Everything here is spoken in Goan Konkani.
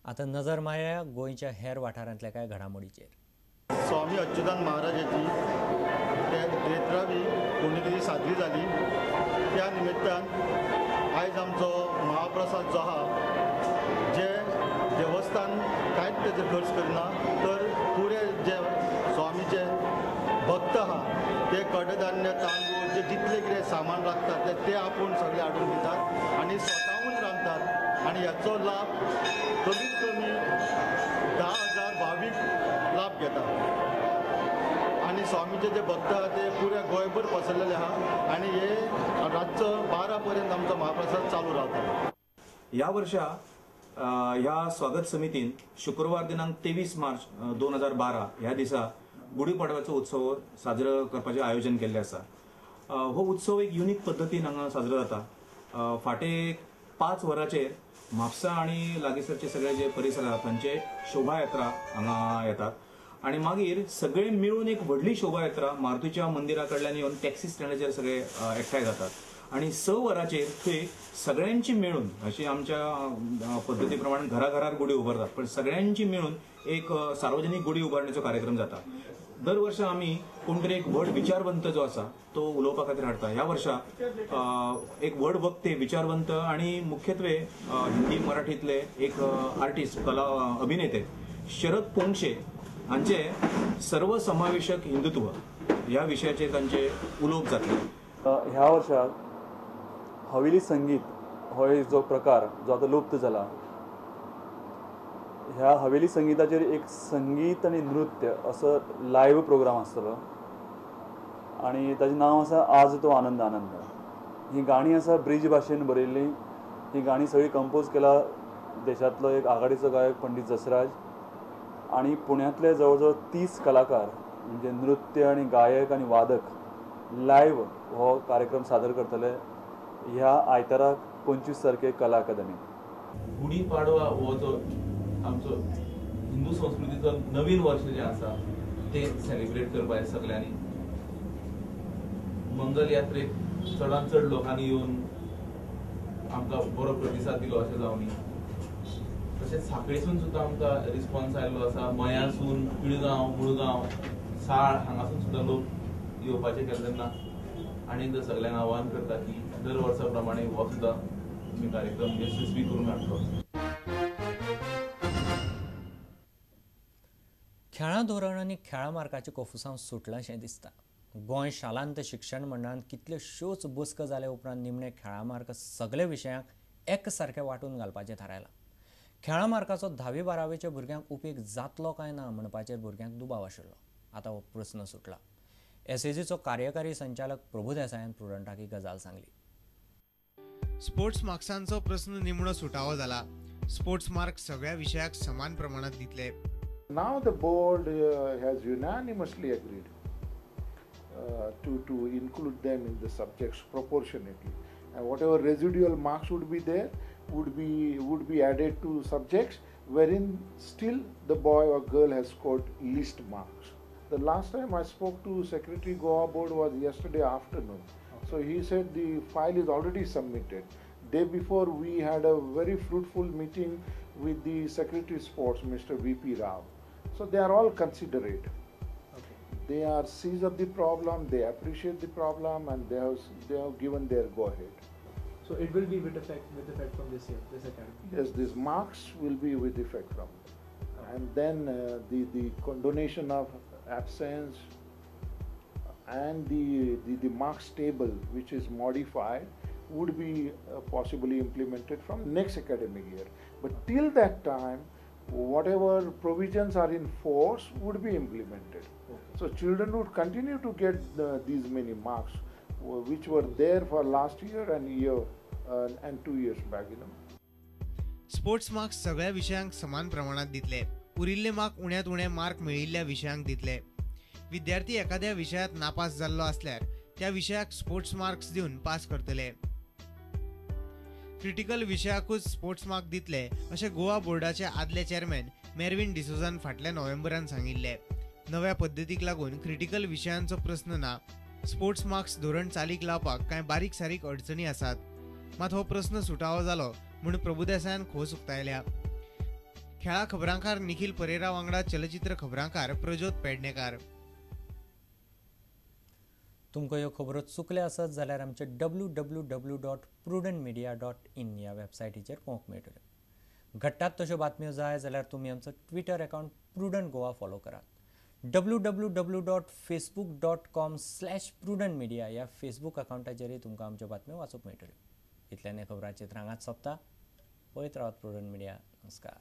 आतां नजर मारया गोंयच्या हेर वाठारांतल्या कांय घडामोडीचेर. स्वामी अच्युतानंद महाराजाची 73वी पुण्यतिथी साजरी जाली. त्या निमित्तान आयज आमचो महाप्रसाद जो आहा, जे देवस्थान कांयच तेजेर खर्च करना, तर पुरे जे स्वामीचे भक्त आहा ते कडधान्य, तांदूळ जे जितले कितें सामान लागता ते आपूण सगळे हाडून दितात आनी स्वताहून रांदतात आनी ह्याचो लाभ कमीत कमी 10,000 भावीक लाभ घेतात आनी स्वामीचे जे भक्त आहा ते पुऱ्या गोंयभर पसरलेले आहा आनी हे रातचो 12 पर्यंत आमचो महाप्रसाद चालू रावता. ह्या वर्षा ह्या स्वागत समितीन शुक्रवार दिनांक 23 मार्च 2012 ह्या दिसा गुढीपाडव्याचो उत्सव साजरो करपाचें आयोजन केल्लें आसा. हो उत्सव एक युनीक पद्दतीन हांगा साजरो जाता. फाटे 5 वरांचेर म्हापसा आनी लागीसरचे सगळे जे परिसर आसा तांचे शोभायात्रा हांगा येतात आनी मागीर सगळे मेळून एक व्हडली शोभायात्रा मारुतीच्या मंदिरा कडल्यान येवन टॅक्सी स्टँडाचेर सगळे एकठांय जातात आनी 6 वरांचेर थंय सगळ्यांची मेळून, अशी आमच्या पद्दती प्रमाण घराघरार गुडी उबारतात, पण सगळ्यांची मेळून एक सार्वजनीक गुडी उबारणेचो कार्यक्रम जाता. दर वर्सा आमी कोण तरी एक व्हड विचारवंत जो आसा तो उलोवपा खातीर हाडटा. ह्या वर्सा एक व्हड वक्ते, विचारवंत आनी मुख्यत्वे हिंदी मराठींतले एक आर्टिस्ट, कला अभिनेते शरद पोंगशे हांचे सर्वसमावेशक हिंदुत्व ह्या विशयाचेर तांचे उलोवप जातलें. ह्या वर्साक हवेली संगीत हो एक जो प्रकार जो आतां लुप्त जाला, ह्या हवेली संगीताचेर एक संगीत आनी नृत्य असो लायव्ह प्रोग्राम आसतलो आनी ताजें नांव आसा आज तो आनंद आनंद. ही गाणी आसा ब्रिज भाशेन बरयल्ली. ही गाणी सगळी कंपोज केला देशांतलो एक आघाडीचो गायक पंडित जसराज आनी पुण्यांतले जवळ जवळ 30 कलाकार म्हणजे नृत्य आनी गायक आनी वादक लायव्ह हो कार्यक्रम सादर करतले ह्या आयताराक 25 तारखेक कला अकादमी. गुढीपाडवा हो जो आमचो हिंदू संस्कृतीचो नवीन वर्ष जें आसा तें सेलिब्रेट करपाक सगळ्यांनी. मंगल यात्रेक चडांत चड लोकांनी येवन आमकां बरो प्रतिसाद दिलो अशें जावनी. तशेंच साखळेसून सुद्दां आमकां रिस्पॉन्स आयिल्लो आसा. मयांसून, पिळगांव, मुळगांव, साळ हांगासून सुद्दां लोक येवपाचें केलें तेन्ना आनी एकदां सगळ्यांक आव्हान करता की दर वर्सा प्रमाणे हो सुद्दां तुमी कार्यक्रम यशस्वी करून हाडलो. खेळां धोरण आनी खेळां मार्काचें कोफुसांव सुटलां शें दिसता. गोंय शालांत शिक्षण मंडळान कितल्योश्योच बसका जाल्या उपरांत निमणे खेळां मार्क सगळे विशयांक एकसारके वांटून घालपाचें थारायलां. खेळां मार्काचो 10वी 12वीच्या भुरग्यांक उपेग जातलो काय ना म्हणपाचेर भुरग्यांक दुबाव आशिल्लो. आतां हो प्रस्न सुटला. एसएजीचो कार्यकारी संचालक प्रभू देसायान प्रुडंटाक ही गजाल सांगली. स्पोर्ट्स मार्क्सांचो प्रस्न निमणो सुटावो जाला. स्पोर्ट्स मार्क सगळ्या विशयाक समान प्रमाणात दितले. Now the board has unanimously agreed to include them in the subjects proportionately, and whatever residual marks would be there would be added to subjects wherein still the boy or girl has scored least marks. The last time I spoke to Secretary Goa Board was yesterday afternoon. So he said the file is already submitted. Day before we had a very fruitful meeting with the Secretary Sports, Mr. V.P. Rao. So they are all considerate. Okay. They are seized of the problem, they appreciate the problem, and they have given their go ahead. So it will be with effect from this year, this academy? Yes, these marks will be with effect from. Okay. And then the condonation of absence and the marks table, which is modified, would be possibly implemented from next academic year. But till that time, whatever provisions are in force would be implemented. Okay. So children would continue to get these many marks, which were there for last year and year and 2 years back, you know. Sports marks सगळ्या विषयांक समान प्रमाणात दितले. उरिल्ले मार्क उण्यात उणे मार्क मेळिल्ल्या विषयांक दितले. विद्यार्थी एखाद्या विषयात नापास जाल्लो असल्यार त्या विषयाक स्पोर्ट्स मार्क्स दिवन पास करतले. क्रिटिकल विषयाकूच स्पोर्ट्स मार्क दितले अशें गोवा बोर्डाचे आदले चेअरमॅन मेरविन डिसोजान फाटल्या नोव्हेंबरान सांगिल्ले. नव्या पद्दतीक लागून क्रिटिकल विषयांचो प्रस्न ना. स्पोर्ट्स मार्क्स धोरण चालीक लावपाक कांय बारीक सारीक अडचणी आसात, मात हो प्रस्न सुटावो जालो म्हूण प्रभुदेसायान खोस उक्तायल्या. खेळा खबरांकार निखिल परेरा वांगडा चलचित्र खबरांकार प्रज्योत पेडणेकार. तुमकां ह्यो खबरो चुकल्यो आसत जाल्यार आमचे www.prudentmedia.in ह्या वेबसायटीचेर पळोवंक मेळटल्यो. घडटात तश्यो बातम्यो जाय जाल्यार तुमी आमचो Twitter account Prudent Goa follow करात. www.facebook.com/prudentmedia ह्या फेसबूक अकावंटाचेरय तुमकां आमच्यो बातम्यो वाचूंक मेळटल्यो. इतल्यान खबरांचे हांगाच सोंपता. पळयत रावात प्रुडंट मिडिया. नमस्कार.